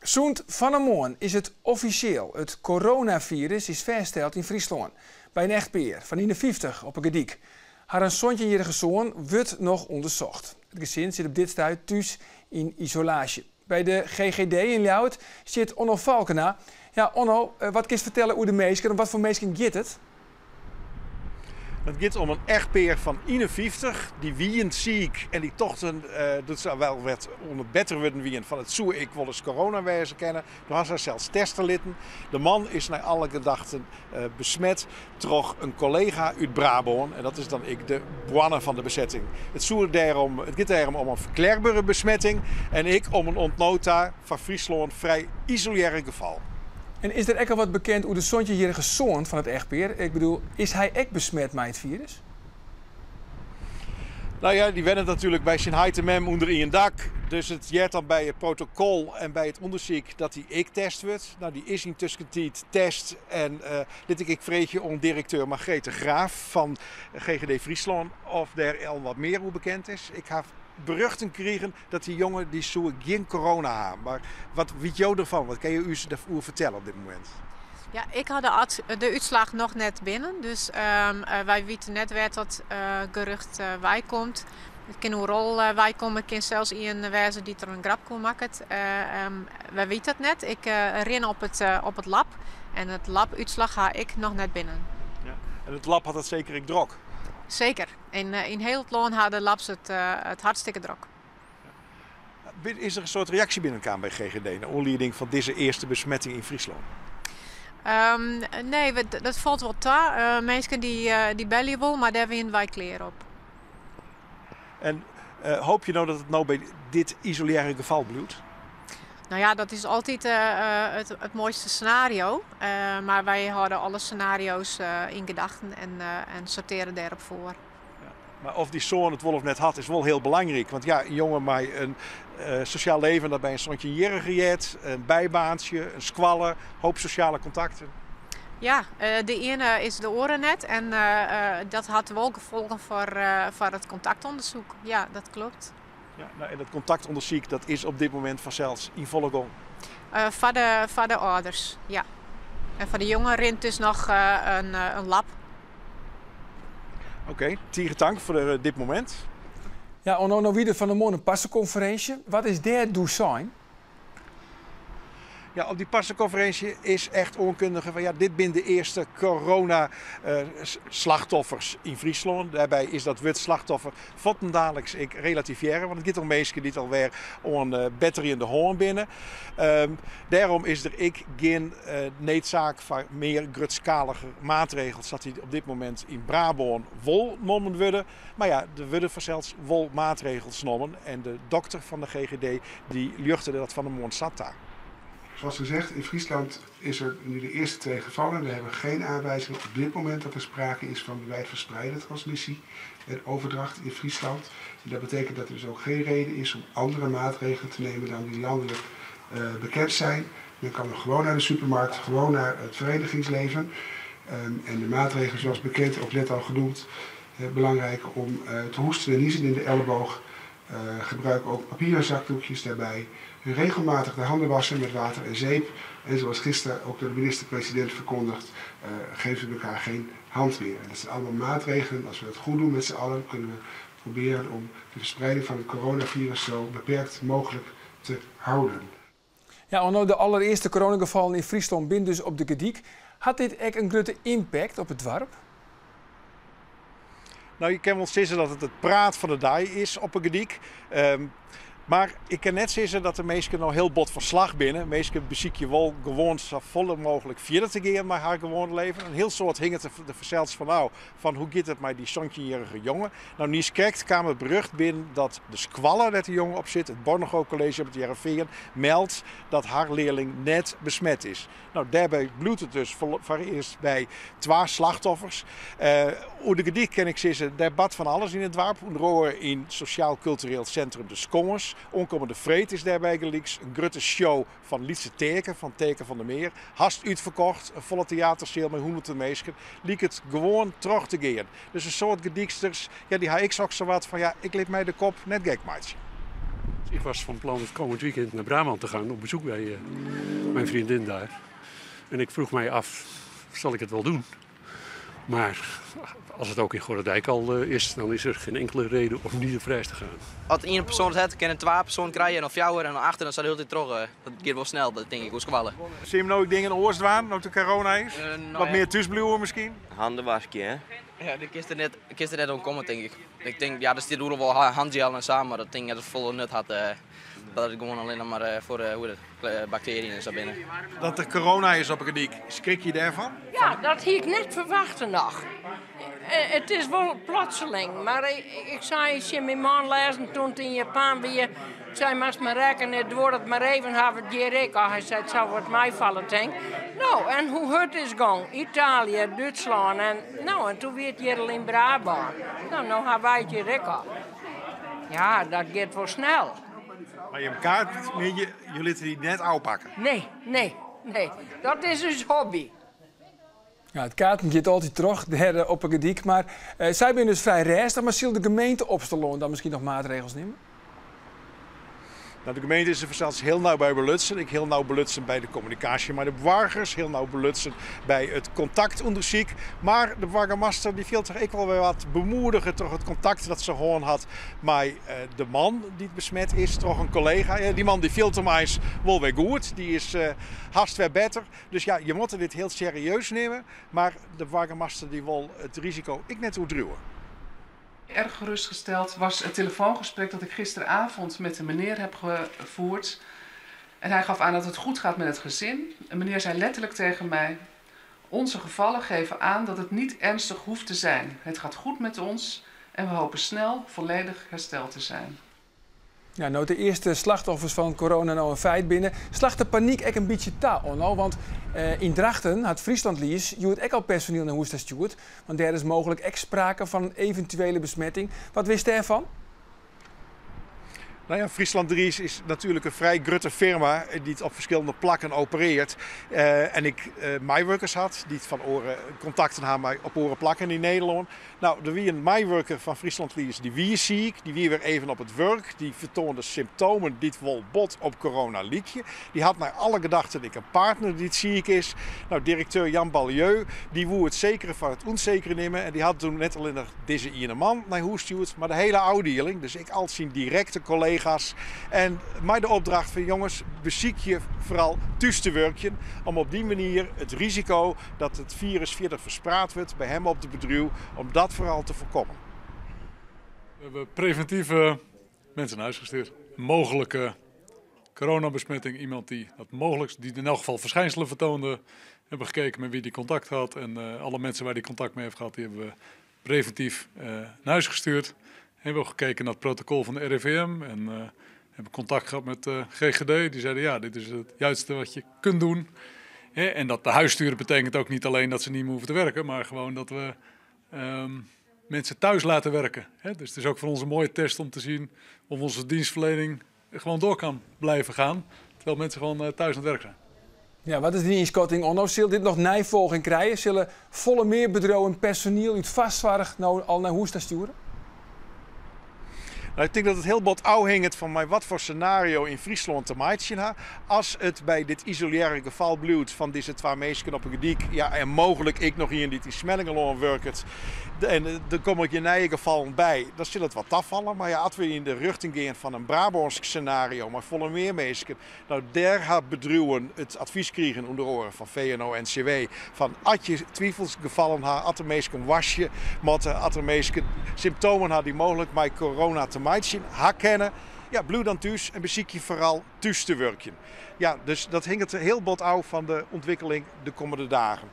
Sûnt fan 'e moarn is it offisjeel, it coronafirus is fêststeld yn Fryslân. By in echtpear fan 51 op 'e Gerdyk. Harren santjinjierrige soan wurdt noch ûndersocht. It gesin sit op dit stuit thús yn isolaasje. By de GGD yn Ljouwert sit Onno Falkena. Ja, Onno, wat kinst fertelle oer de minsken? Om watfoar minsken giet it? It giet om in echtpear fan 51. Dy wienen siik en dy tochten doe't se wel wat oan it better wurden wienen fan it soe ek wolris corona wêze kinne. Doe ha se harsels teste litten. De man is nei alle gedachten besmet troch in kollega út Brabân en dat is dan ek de boarne fan de besetting. It soe dêrom, it giet dêrom om in ferklearbere besmetting en ek om in oant no ta foar Fryslân frij isolearre gefal. En is der ek al wat bekend oer de santjinjierrige soan fan it echtpear? Ik bedoel, is hy ek besmet mei it firus? No ja, dy wennet natuerlik by syn heit en mem ûnder ien dak. Dus it heart dan by it protokol en by it ûndersyk dat dy ek test wurdt. No, dy is yntuskentiid test en lit ik ek freegje oan direkteur Margreet de Graaf fan GGD Fryslân of dêr al wat mear oer bekend is. Ik haw berjochten krigen dat dy jonge dy soe gjin corona ha. Mar wat witte jo derfan? Wat kinne jo ús dêroer fertelle op dit momint? Ja, ik ha de, de útslach noch net binnen, dus wy witte net wêr't dat gerucht weikomt. It kin oeral weikomme, it kin sels ien wêze dy't der in grapke oer makket. Wy witte dat net. Ik rin op it, op it lab en it labútslach ha ik noch net binnen. Ja. En it lab hat it seker ek drok? Seker. Yn hiel it lân ha de labs it, it hartstikke drok. Is der in soart reaksje binnenkaam by GGD nei oanlieding fan dizze earste besmetting yn Fryslân? Nee, dat falt wol ta. Minsken dy belje wol, mar dêr wiene wy klear op. En hoopje jo no dat it no by dit isolearre gefal bliuwt? No ja, dat is altyd it moaiste senario. Mar wy hâlde alle senario's yn gedachten en sortearje dêrop foar. Ja. Mar of dy soan it wol of net hat, is wol hiel belangryk. Want ja, in jonge mei in sosjaal leven dat by in santjinjierrige heart, in bybaantsje, in skoalle, hoop sosjale kontakten. Ja, de iene is de oare net en dat hat wol gefolgen foar it kontaktûndersyk. Ja, dat kloppet. Ja, no, en dat kontaktûndersyk dat is op dit momint fansels yn folle gong. Foar de âlders, ja. En foar de jonge rint dus noch in lab. Oké, okay, tige tank foar dit momint. Ja, Onno, no wie der fan 'e moarn in parsekonferinsje. Wat is dêr doe sein? Ja, op dy parsekonferinsje is echt oankundige fan ja, dit binne de earste corona slachtoffers yn Fryslân. Dêrby is dat wurd slachtoffer fuortendaliks ek relativearre, want it giet om minsken dy't alwer oan betterjende hân binne. Dêrom is der ek gjin needsaak foar mear grutskalige maatregels sa't dy op dit momint yn Brabân wol nommen wurde. Mar ja, der wurde fansels wol maatregels nommen en de dokter fan de GGD dy ljochte dat fan 'e moarn sa ta. Zoals gezegd, in Friesland is er nu de eerste twee gevallen. We hebben geen aanwijzingen op dit moment dat er sprake is van wijdverspreide transmissie en overdracht in Friesland. En dat betekent dat er dus ook geen reden is om andere maatregelen te nemen dan die landelijk bekend zijn. Men kan nog gewoon naar de supermarkt, gewoon naar het verenigingsleven. En de maatregelen zoals bekend, ook net al genoemd, belangrijk om te hoesten en niezen in de elleboog. Gebruik ook papieren zakdoekjes daarbij. Regelmatig de handen wassen met water en zeep. En zoals gisteren ook door de minister-president verkondigd, geven we elkaar geen hand meer. En dat zijn allemaal maatregelen. Als we dat goed doen met z'n allen, kunnen we proberen om de verspreiding van het coronavirus zo beperkt mogelijk te houden. Ja, Onno, de allerearste coronagefallen yn Fryslân binne dus op de Gerdyk. Hat dit ek in grutte impact op it doarp? No, je kinne wol sizze dat it it praat fan de dei is op 'e Gerdyk. Mar ik kin net sizze dat de minsken no hiel bot fan slach binne. Minsken besykje wol gewoan safolle mooglik fierder te gean mei har gewoane leven. In hiel soad hinget der fansels fan ôf fan hoe giet it mei dy santjinjierrige jonge. No, niiskrekt kaam it berjocht binnen dat de skoalle dêr't de jonge op sit, it Bornego College op It Hearrenfean, meldt dat har learling net besmet is. No, dêrby bliuwt it dus foarearst by twa slachtoffers. Oer de Gerdyk kin ik sizze, der bart fan alles yn it doarp. Under oare yn sosjaal-kultureel sintrum De Skâns. Oankommende freed is dêr bygelyks in grutte show fan Lytse Teake fan Teake van der Meer. Hast útferkocht, in folle teaterseal mei hûnderten minsken. Liket gewoan troch te gean. Dus in soad Gerdyksters, ja, dy ha ek soks sawat fan ja, ik lit my de kop net gek meitsje. Ik was van plan het komend weekend naar Brabant te gaan op bezoek bij mijn vriendin daar. En ik vroeg mij af, zal ik het wel doen? Maar als het ook in Gorredijk al is, dan is er geen enkele reden om niet op reis te gaan. As ien persoan it hat, kin in twa persoanen krije en dan fjouwer en dan acht, dan staat de hiele tiid troch. Dat giet wol snel, dat tink ik, oer skoalle. Sille jim no ek dingen oars dwaan, no't der corona is? Nou Wat ja. mear thúsbliuwe miskien? Handen waskje, hè? Ja, dêr kinst der net oan komme, tink ik. Ik tink, ja, der stiet oeral wol handgel en sa, mar dat tink ik net folle nut hat. Dat it gewoan allinnich mar foar hoe dat, baktearjen en sa binne. Dat der corona is op 'e Gordyk, skrikke je dêrfan? Ja, dat hie ik net ferwachte noch. It is wol plotseling, mar ik sei tsjin myn man lêsten doe't it yn Japan wie, ik sei, moatst mar rekkenje, it duorret mar even, ha we it hjir ek al. Hy sei, it sil wat meifalle, tink. No, en hoe hurd is it gong? Italië, Dútslân en, no, en doe wie it hjir al yn Brabân. No, no ha wy it hjir ek al. Ja, dat giet wol snel. Mar jim kaart, je litte dy net ôfpakke? Nee, nee, nee. Dat is ús hobby. Ja, it kaarten giet altyd troch dêr op 'e Gordyk, mar sy binne dus frij rêstich. Mar sil de gemeente Opsterlân dan miskien noch maatregels nimme? No, de gemeente is der fansels hiel nau by belutsen. Ek hiel nau belutsen by de kommunikaasje mei de boargers, hiel nau belutsen by it kontaktûndersyk. Mar de boargemaster dy fielt sich ek wol wer wat bemoedige troch it kontakt dat se hân hat mei de man dy't besmet is troch in kollega. Ja, dy man dy fielt him eins wol wer goed, dy is hast wer better. Dus ja, je moatte dit hiel serieus nimme, mar de boargemaster dy wol it risiko ek net oerdriuwe. Erg gerustgesteld was het telefoongesprek dat ik gisteravond met de meneer heb gevoerd. En hij gaf aan dat het goed gaat met het gezin. En meneer zei letterlijk tegen mij: Onze gevallen geven aan dat het niet ernstig hoeft te zijn. Het gaat goed met ons en we hopen snel volledig hersteld te zijn. Ja, no de earste slachtoffers fan corona no in feit binne, slacht de panyk ek in bytsje ta, Onno. Want yn Drachten hat Friesland Lease hjoed ek al personiel nei hûs ta stjoerd. Want dêr is mooglik ek sprake fan eventuele besmetting. Wat witst dêrfan? No ja, Friesland Lease is natuerlik in frij grutte firma dy't op ferskillende plakken operearret. En ek meiwurkers hat dy't fan oare kontakten ha mei op oare plakken yn Nederlân. No, der wie in meiwurker fan Friesland Lease, dy wie siik, dy wie wer even op it wurk, dy fertoande symptomen dy't wol bot op corona lykje. Dy hat nei alle gedachten ek in partner dy't siik is. No, direkteur Jan Balieu, dy woe it sekere foar it ûnsekere nimme en dy hat doe net allinnich dizze iene man nei hûs stjoerd, mar de hiele ôfdieling, dus ek al syn direkte kollega's. En mei de opdracht fan jonges, besykje foaral thús te wurkjen om op dy manier it risiko dat it firus fierder ferspraat wurdt by him op it bedriuw, om dat foaral te foarkommen. We hebben preventief mensen naar huis gestuurd. Mooglike coronabesmetting, iemand die dat mooglik, die in elk geval verschijnselen vertoonde. We hebben gekeken met wie die contact had en alle mensen waar die contact mee heeft gehad, die hebben we preventief naar huis gestuurd. We hebben ook gekeken naar het protocol van de RIVM en hebben contact gehad met de GGD. Die zeiden ja, dit is het juiste wat je kunt doen. Hè, en dat de huis sturen betekent ook niet alleen dat ze niet meer hoeven te werken, maar gewoon dat we mensen thuis laten werken. Hè, dus het is ook voor ons een mooie test om te zien of onze dienstverlening gewoon door kan blijven gaan, terwijl mensen gewoon thuis aan het werk zijn. Ja, wat is dyn ynskatting, Onno? Sil dit noch neifolging krije? Sille folle mear bedriuwen personiel út foarsoarch no al nei hûs ta stjoere? No, ik tink dat it hiel bot ôfhinget fan mei watfoar senario yn Fryslân te meitsjen ha. As it by dit isolearre gefal bliuwt fan dizze twa minsken op 'e Gordyk, ja, en mooglik ek noch ien dy't yn Smellingerlân wurket, en der komme gjin nije gefallen by, dan sil it wat tafalle. Mar ja, as we yn de rjochting gean fan in Brabânsk senario mei folle mear minsken, no, dêr ha bedriuwen it advys krigen, ûnder oare fan VNO-NCW, fan as je twivelsgefallen ha, as der minsken wasje moatte, as der minsken symptomen ha dy't mooglik mei corona te meitsjen ha kinne, ja, bliuw dan thús en besykje foaral thús te wurkjen. Ja, dus dat hinget hiel bot ôf fan de ûntwikkeling de kommende dagen.